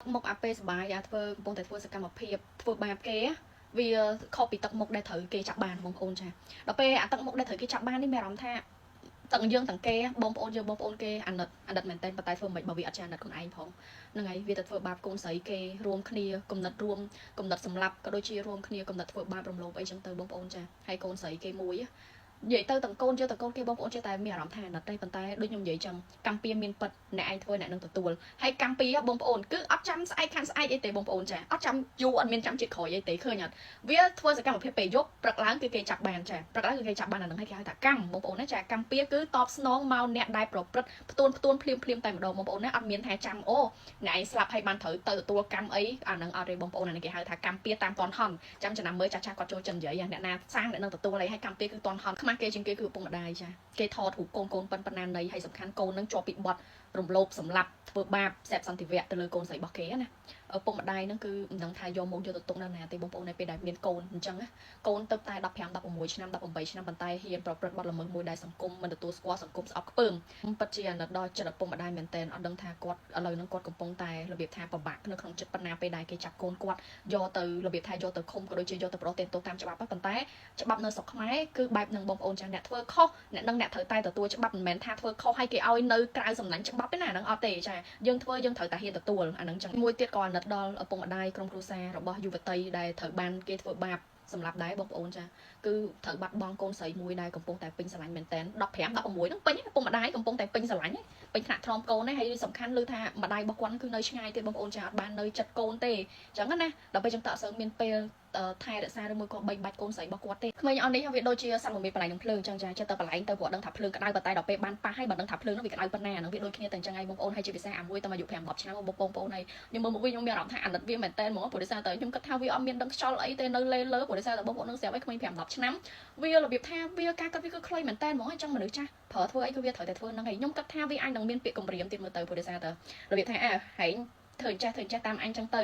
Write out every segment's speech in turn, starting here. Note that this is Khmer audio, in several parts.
មុខអាពេលសបាយអាធ្វើកំពុងតែធ្វើសកម្មភាពធ្វើបាបគេវាខុសពីទឹកមុខដែលត្រូវគេចាប់បានបងប្អូនចាដល់ពេលអាទឹកមុខដែលត្រូវគេចាប់បាននេះមានអារម្មណ៍ថាទាំងយើងទាំងគេបងប្អូនយើងបងប្អូនគេអាណិតអាណិតមែនតើប៉ុន្តែធ្វើមិនបើវាអត់ចេះអាណិតខ្លួនឯងផងហ្នឹងហើយវាទៅធ្វើបាបកូនស្រីគេរួមគ្នាគំនិតរួមគំនិតសម្លាប់ក៏ដូចជារួមគ្នាគំនិតធ្វើបាបរំលោភអីចឹងទៅបងប្អូនចាហើយកូនស្រីគេមួយនិយាយទៅទាំងកូនយើងទាំងកូនគេបងប្អូនចេះតែមានអារម្មណ៍ថាអាណិតទេប៉ុន្តែដូចខ្ញុំនិយាយចឹងកម្មពៀមានពិតអ្នកឯងធ្វើអ្នកនឹងទទួលហើយកម្មពៀបងប្អូនគឺអត់ចាំស្អែកខានស្អែកអីទេបងប្អូនចាអត់ចាំយូរអត់មានចាំជាតិក្រោយអីទេឃើញអត់វាធ្វើសកម្មភាពពេលយប់ព្រឹកឡើងគឺគេចាប់បានចាព្រឹកឡើងគឺគេចាប់បានអានឹងហើយគេហៅថាកម្មបងប្អូនណាចាកម្មពៀគឺតបស្នងមកអ្នកដែលប្រព្រឹត្តផ្ទួនផ្ទួនភ្លាមភ្លាមតែម្ដងបងប្អូនណាអត់មានថាចាំអូអ្នកឯងស្លាប់ហើយបានត្រូវទៅទទួលកម្មអីអានឹងអត់ទេបងប្អូនអានេះគេហៅថាកម្មពៀតាមតនហន់ចាំចំណាំមើលចាស់ចាស់គាត់ចូលចិននិយាយអ្នកណាសាងអ្នកនឹងទទួលអីហើយកម្មពៀគឺតនហន់ខ្មាស់គេជាងគេគឺឪពុកម្ដាយចាគេថតរូបកូនកូនប៉ុនប៉ុណ្ណានៃហើយសំខាន់កូននឹងជាប់ពីបត់រំលោភសម្លាប់ធ្វើបាបសេពសន្តិវៈទៅលើកូនស្រីរបស់គេណាឪពុកម្ដាយហ្នឹងគឺមិនដឹងថាយកមកយកទៅទុកនៅណាទេបងប្អូននៅពេលដែលមានកូនអញ្ចឹងណាកូនទៅតែ15 16ឆ្នាំ18ឆ្នាំប៉ុន្តែហ៊ានប្រព្រឹត្តបទល្មើសមួយដែលសង្គមមិនទទួលស្គាល់សង្គមស្អប់ខ្ពើមពិតជាអាណិតដល់ចិត្តឪពុកម្ដាយមែនទែនអត់ដឹងថាគាត់ឥឡូវហ្នឹងគាត់កំពុងតែរបៀបថាពិបាកនៅក្នុងចិត្តប៉ុណ្ណាពេលដែលគេចាប់កូនគាត់យកទៅរបៀបថាយកទៅឃុំក៏ដូចជាយកទៅប្រទះទោសតាមច្បាប់ប៉ុន្តែច្បាប់នៅស្រុកខ្មែរគឺបែបនឹងបងប្អូនចាស់អ្នកធ្វើខុសអ្នកនឹងអ្នកត្រូវតែទទួលច្បាប់មិនមែនថាធ្វើខុសឲ្យគេឲ្យនៅក្រៅសំណាញ់ច្បាប់ទេណាហ្នឹងអត់ទេចាយើងធ្វើយើងត្រូវតែហ៊ានទទួលអាហ្នឹងចឹងមួយទៀតក៏អាណិតដល់ឪពុកម្ដាយក្រុមគ្រួសាររបស់យុវតីដែលត្រូវបានគេធ្វើបាបសម្រាប់ដែរបងប្អូនចាគឺត្រូវបាត់បង់កូនស្រីមួយដែលកំពុងតែពេញស្រឡាញ់មែនតែន15 16ហ្នឹងពេញឪពុកម្ដាយកំពុងតែពេញស្រឡាញ់ពេញថ្នាក់ថ្នមកូនហ្នឹងហើយសំខាន់ឮថាម្ដាយរបស់គាត់គឺនៅឆ្ងាយទៀតបងប្អូនចាអត់បាននៅចិត្តកូនទេអញ្ចឹងណាដល់ពេលចឹងតើអត់សូវមានពេលថែរក្សាឬមួយក៏បីបាច់កូនស្រីរបស់គាត់ទេក្មេងអស់នេះវាដូចជាសត្វមមាបន្លែងនឹងភ្លើងអញ្ចឹងចាចិត្តតែបន្លែងទៅព្រោះដឹងថាភ្លើងក្តៅប៉ុន្តែដល់ពេលបានប៉ះហើយបើដឹងថាភ្លើងនោះវាក្តៅប៉ុណ្ណាហ្នឹងវាដូចគ្នាតែអញ្ចឹងហើយបងប្អូនហើយជាពិសេសអាមួយតែអាយុ5 10ឆ្នាំបងប្អូនហើយខ្ញុំមើលមកវិញខ្ញុំមានអារម្មណ៍ថាអាណិតវាមែនតើហ្មងព្រោះដោយសារតែខ្ញុំគិតថាវាអត់មានដឹងខ្យល់អីទេនៅលេលើព្រោះដោយសារតែបងប្អូននឹងស្រាប់ឲ្យក្មេង5 10ឆ្នាំវារបៀបថាវាការគិតវាគឺខ្លីមែនតើហ្មងអញ្ចឹងមនុស្សចាស់ប្រើធ្វើអីគឺវាត្រូវតែធ្វើហ្នឹងហើយខ្ញុំគិតថាវាអាចនឹងមានពាក្យគំរាមទៀតមើលទៅព្រោះដោយសារតែរបៀបថាអើហែងធ្វើចេះធ្វើចេះតាមអញចឹងទៅ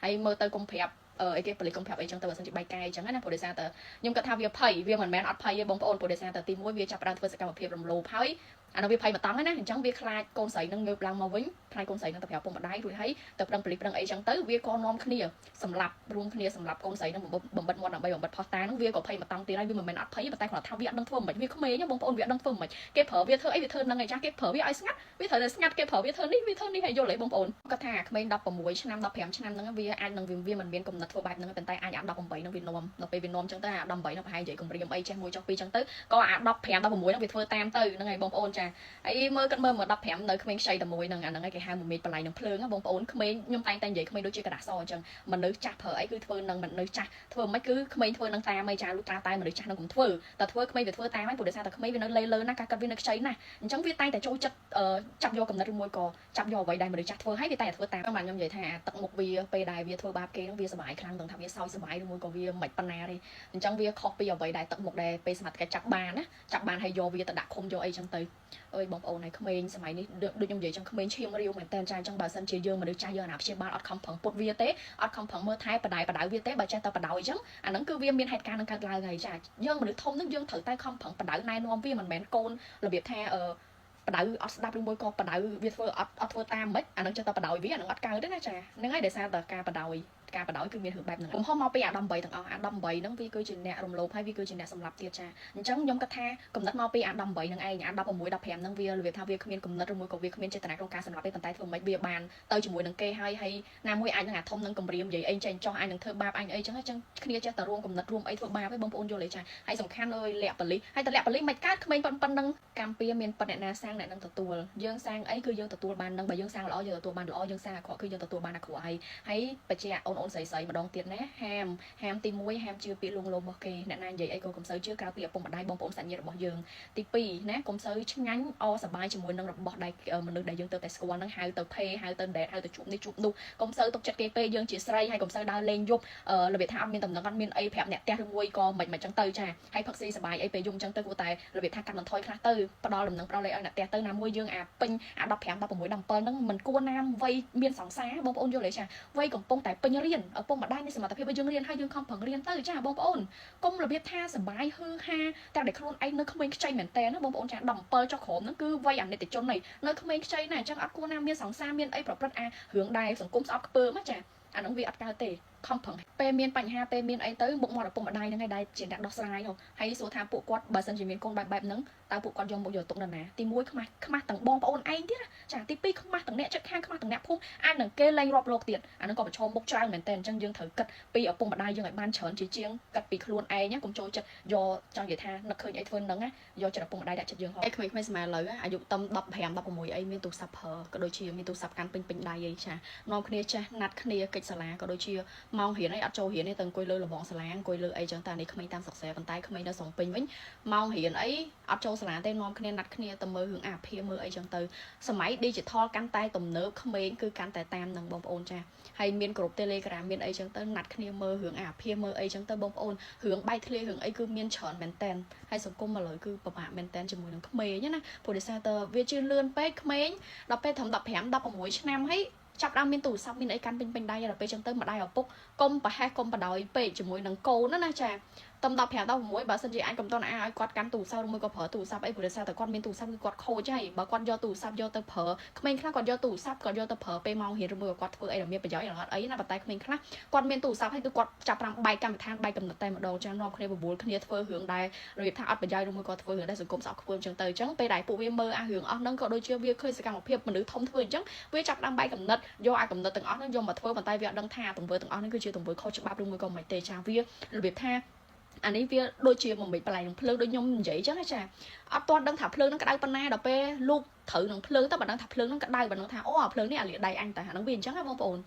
ហើយមើលទៅកុំប្រាប់អីគេប៉លិសកុំប្រាប់អីចឹងទៅបើសិនជាបែកកាយអញ្ចឹងណាព្រោះដោយសារតែខ្ញុំគិតថាវាភ័យវាមិនមែនអត់ភ័យទេបងប្អូនព្រោះដោយសារតែទីមួយវាចាប់ផ្ដើមធ្វើសកម្មភាពរំលោភហើយអានោះវាភ័យមកតង់ណាអញ្ចឹងវាខ្លាចកូនស្រីនឹងងើបឡើងមកវិញខ្លាចកូនស្រីនឹងទៅប្រាប់ពុកម្ដាយរួចហើយទៅប្តឹងប៉លិសប្តឹងអីចឹងទៅវាក៏នាំគ្នាសម្លាប់រួមគ្នាសម្លាប់កូនស្រីនឹងបំបិតមាត់ដើម្បីបំបិតផុសតានឹងវាក៏ភ័យមកតង់ទៀតហើយវាមិនមែនអត់ភ័យប៉ុន្តែគ្រាន់ថាវាអត់ដឹងធ្វើមិនវាក្មេងបងប្អូនវាអត់ដឹងធ្វើមិនគេប្រើវាធ្វើអីវាធ្វើនឹងអីចាស់គេប្រើវាឲ្យស្ងាត់វាត្រូវតែស្ងាត់គេប្រើវាធ្វើនេះវាធ្វើនេះហើយយល់ទេបងប្អូនគាត់ថាក្មេង16ឆ្នាំ15ឆ្នាំហ្នឹងវាអាចនឹងវាមិនមានកំណត់ធ្វើបែបហ្នឹងប៉ុន្តែអាចអា18ហ្នឹងវានាំដល់ពេលវានាំចឹងទៅអា18ហ្នឹងប្រហែលនិយាយគំរាមអីចេះមួយចុះពីរចឹងទៅក៏អា15 16ហ្នឹងវាធ្វើតាមទៅហ្នឹងហើយបងប្អូនចាហើយមើលគាត់មើលមក15នៅក្មេងខ្ចីតែមួយហ្នឹងអាហ្នឹងឯងគេហៅមួយមេឃបន្លែនឹងភ្លើងបងប្អូនក្មេងខ្ញុំតែងតែនិយាយក្មេងដូចជាក្រដាសសអញ្ចឹងមនុស្សចាស់ប្រើអីគឺធ្វើនឹងមនុស្សចាស់ធ្វើមិនគឺក្មេងធ្វើនឹងតាមអីចាលុះត្រាតែមនុស្សចាស់នឹងកុំធ្វើតែធ្វើក្មេងវាធ្វើតាមហើយព្រោះដោយសារតែក្មេងវានៅលេលើណាការកាត់វានៅខ្ចីណាស់អញ្ចឹងវាតែងតែចូលចិត្តចាប់យកកំណត់ឬមួយក៏ចាប់យកអ្វីដែលមនុស្សចាស់ធ្វើហើយវាតែងតែធ្វើតាមបាទខ្ញុំនិយាយថាទឹកមុខវាពេលដែលវាធ្វើបាបគេហ្នឹងវាសប្បាយខ្លាំងទាំងថាវាសោយសប្បាយឬមួយក៏វាមិនប៉ុណ្ណាទេអញ្ចឹងវាខុសពីអ្វីដែលទឹកមុខដែលពេលសមត្ថកិច្ចចាប់បានណាចាប់បានហើយយកវាទៅដាក់ឃុំយកអីចឹងទៅអើយបងប្អូនហើយក្មេងសម័យនេះដូចខ្ញុំនិយាយចឹងក្មេងឈាមរាវមែនតើចាអញ្ចឹងបើសិនជាយើងមនុស្សចាស់យើងអាណាព្យាបាលអត់ខំប្រឹងពុតវាទេអត់ខំប្រឹងមើលថែបដ ாய் បដៅវាទេបើចេះតែបដ ாய் អញ្ចឹងអាហ្នឹងគឺវាមានហេតុការណ៍នឹងកើតឡើងហើយចាយើងមនុស្សធំហ្នឹងយើងត្រូវតែខំប្រឹងបដៅណែនាំវាមិនមែនកូនរបៀបថាអឺបដៅអត់ស្ដាប់ឬមួយក៏បដៅវាធ្វើអត់អត់ធ្វើតាមមិនអានឹងចេះតែបដៅវាអានឹងអត់កើតទេណាចាហ្នឹងហើយដោយសារតែការបដៅការបដ ாய் គឺមានរឿងបែបហ្នឹងកំហុសមកពីអា18ទាំងអស់អា18ហ្នឹងវាគឺជាអ្នករំលោភហើយវាគឺជាអ្នកសម្លាប់ទៀតចាអញ្ចឹងខ្ញុំគិតថាកំណត់មកពីអា18ហ្នឹងឯងអា16 15ហ្នឹងវារបៀបថាវាគ្មានកំណត់ឬមួយក៏វាគ្មានចេតនាក្នុងការសម្លាប់ទេប៉ុន្តែធ្វើម៉េចវាបានទៅជាមួយនឹងគេហើយហើយណាមួយអាចនឹងអាធំនឹងគម្រាមនិយាយអីចេញចោះអាចនឹងធ្វើបាបអញអីចឹងអញ្ចឹងគ្នាចេះតែរួមកំណត់រួមអីធ្វើបាបឯងបងប្អូនយល់ទេចាហើយសំខាន់អើយលាក់បលិសហើយតែលាក់បលិសមិនកើតក្មេងប៉ុណ្្នឹងកម្ពុជាមានប៉ុណ្ណអ្នកណាសាងអ្នកនឹងទទួលយើងសាងអីគឺយើងទទួលបាននឹងបើយើងសាងល្អយើងទទួលបានល្អយើងសាងអាក្រក់គឺយើងទទួលបានអាក្រក់ហើយហើយបច្ចៈអូនអូនស្រីស្រីម្ដងទៀតណាហាមហាមទី1ហាមជឿពាក្យលួងលោមរបស់គេអ្នកណានិយាយអីក៏កុំសូវជឿក្រៅពីឪពុកម្ដាយបងប្អូនសាច់ញាតិរបស់យើងទី2ណាកុំសូវឆ្ងាញ់អសប្បាយជាមួយនឹងរបស់ដែលមនុស្សដែលយើងទៅតែស្គាល់ហ្នឹងហៅទៅភេហៅទៅដេតហៅទៅជួបនេះជួបនោះកុំសូវទុកចិត្តគេពេកយើងជាស្រីហើយកុំសូវដើរលេងយប់របៀបថាអត់មានតំណែងអត់មានអីប្រាប់អ្នកផ្ទះឬមួយក៏មិនមិនចឹងទៅចាហើយផឹកស៊ីសប្បាយអីពេលយំចឹងទៅគួរតែរបៀបថាកាត់បន្ថយខ្លះទៅផ្ដល់ដំណឹងផ្ដល់លេខឲ្យអ្នកផ្ទះទៅណាមួយយើងអាពេញអា15 16 17ហ្នឹងមិនគួរណាវ័យមានសង្សារបងប្អូនយល់ទេចាវ័យកំពុងតែពេញរៀ រៀនឪពុកម្ដាយមានសមត្ថភាពឲ្យយើងរៀនហើយយើងខំប្រឹងរៀនទៅចាបងប្អូនកុំរបៀបថាសបាយហឺហាតែដែលខ្លួនឯងនៅក្មេងខ្ចីមែនតើណាបងប្អូនចា17ចុះក្រោមហ្នឹងគឺវ័យអនិច្ចជននៃនៅក្មេងខ្ចីណាអញ្ចឹងអត់គួរណាមានសង្សារមានអីប្រព្រឹត្តអារឿងដែរសង្គមស្អប់ខ្ពើមចាអាហ្នឹងវាអត់កើតទេខំប្រឹងពេលមានបញ្ហាពេលមានអីទៅមុខមាត់ឪពុកម្ដាយហ្នឹងឯងដែលជាអ្នកដោះស្រាយនោះហើយសួរថាពួកគាត់បើសិនជាមានកូនបែបបែបហ្នឹងតើពួកគាត់យកមកយកទុកនៅណាទី1ខ្មាស់ខ្មាស់ទាំងបងប្អូនឯងទៀតណាចាទី2ខ្មាស់ទាំងអ្នកជិតខាងខ្មាស់ទាំងអ្នកភូមិអាចនឹងគេលែងរាប់លោកទៀតអាហ្នឹងក៏ប្រឈមមុខច្រើនមែនតើអញ្ចឹងយើងត្រូវគិតពីឪពុកម្ដាយយើងឲ្យបានច្រើនជាជាងគិតពីខ្លួនឯងណាកុំចូលចិត្តយកចង់និយាយថានឹកឃើញអីធ្វើនឹងណាយកចិត្តឪពុកម្ដាយដាក់ចិត្តយើងហ៎ឯក្មេងៗសម័យឥឡូវអាយុតំ15 16អីមានទូរស័ព្ទប្រើក៏ដូចជាមានទូរស័ព្ទកាន់ពេញពេញដៃអីចានាំគ្នាចេះណាត់គ្នាកិច្ចសាលាក៏ដូចជាម៉ោងរៀនអីអត់ចូលរៀនទេទៅអង្គុយលើលបងសាលាអង្គុយលើអីចឹងតែនេះក្មេងតាមសិក្សាប៉ុន្តែក្មេងនៅស្រុងពេញវិញម៉ោងរៀនអីអត់ចូលសាលាទេនាំគ្នាណាត់គ្នាទៅមើលរឿងអាភាមើលអីចឹងទៅសម័យ digital កាន់តែទំនើបក្មេងគឺកាន់តែតាមនឹងបងប្អូនចាហើយមានក្រុម Telegram មានអីចឹងទៅណាត់គ្នាមើលរឿងអាភាមើលអីចឹងទៅបងប្អូនរឿងបែកធ្លាយរឿងអីគឺមានច្រើនមែនតែនហើយសង្គមឥឡូវគឺពិបាកមែនតែនជាមួយនឹងក្មេងណាព្រោះដោយសារតើវាជឿនលឿនពេកក្មេងដល់ពេលត្រឹម15 16ឆ្នាំហើយចាប់ដើមមានទូរស័ព្ទមានអីកាន់ពេញពេញដៃដល់ពេលចឹងទៅម្ដាយឪពុកកុំប្រហែសកុំបដ ாய் ពេកជាមួយនឹងកូនណាណាចាតំ15 16បើសិនជាអាចកំតនអាចឲ្យគាត់កាន់ទូរស័ព្ទឬមួយក៏ប្រើទូរស័ព្ទអីព្រោះដោយសារតែគាត់មានទូរស័ព្ទគឺគាត់ខូចហើយបើគាត់យកទូរស័ព្ទយកទៅប្រើក្មេងខ្លះគាត់យកទូរស័ព្ទគាត់យកទៅប្រើពេលម៉ោងរៀនឬមួយក៏គាត់ធ្វើអីដែលមានប្រយោជន៍អត់អីណាប៉ុន្តែក្មេងខ្លះគាត់មានទូរស័ព្ទហើយគឺគាត់ចាប់ប្រាំបែកកម្មវិធីបែកកំណត់តែម្ដងចានាំគ្នាបបួលគ្នាធ្វើរឿងដែលរបៀបថាអត់ប្រយោជន៍ឬមួយក៏ធ្វើរឿងដែលសង្គមស្អប់ខ្ពើមចឹងទៅអញ្ចឹងពេលដែលពួកវាមើលអារឿងអស់ហ្នឹងក៏ដូចជាវាឃើញសកម្មភាពមនុស្សធំធ្វើអញ្ចឹងវាចាប់ដើមបែកកំណត់យកអាកំណត់ទាំងអស់ហ្នឹងយកមកធ្វើប៉ុន្តែវាអត់ដឹងថាទង្វើទាំងអស់ហ្នឹងគឺជាទង្វើខុសច្បាប់ឬមួយក៏មិនទេចាវារបៀបថាអានេះវាដូចជាមួយមិនបន្លែនឹងភ្លើងដូចខ្ញុំនិយាយអញ្ចឹងណាចាអត់ទាន់ដឹងថាភ្លើងនឹងក្តៅប៉ុណ្ណាដល់ពេលលោកត្រូវនឹងភ្លើងទៅបើដឹងថាភ្លើងនឹងក្តៅបើដឹងថាអូអាភ្លើងនេះអាលាដៃអញតែអានឹងវាអញ្ចឹងណាបងប្អូន។